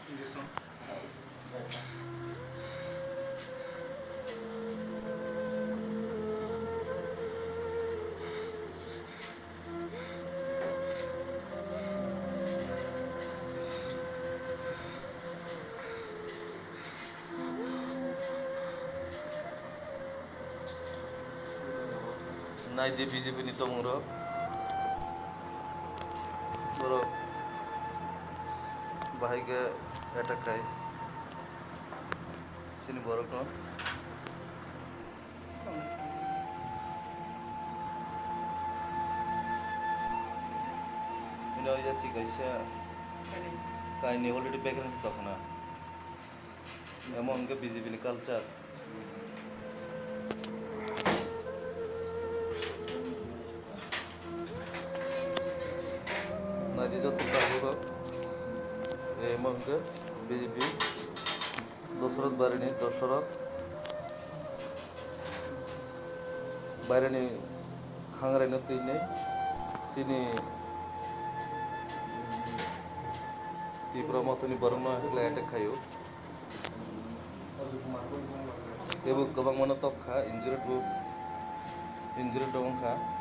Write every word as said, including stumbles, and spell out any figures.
Nai di B J P ni tongmung rok, borok bahai khe attack khai chini borok no. Ino ya si kaisa kaini already background chokna. Emo hwnkhe B J P ni culture. Naidi joto tabuk rok. Emo hwnkhe B J P Dosoroth barini Dosoroth. Baireni khangraino twinwi chini Tipra mothoni borokno hakhe attack khaio. Teibo kwbangmano tok kha, injured bo, injured bo wngkha.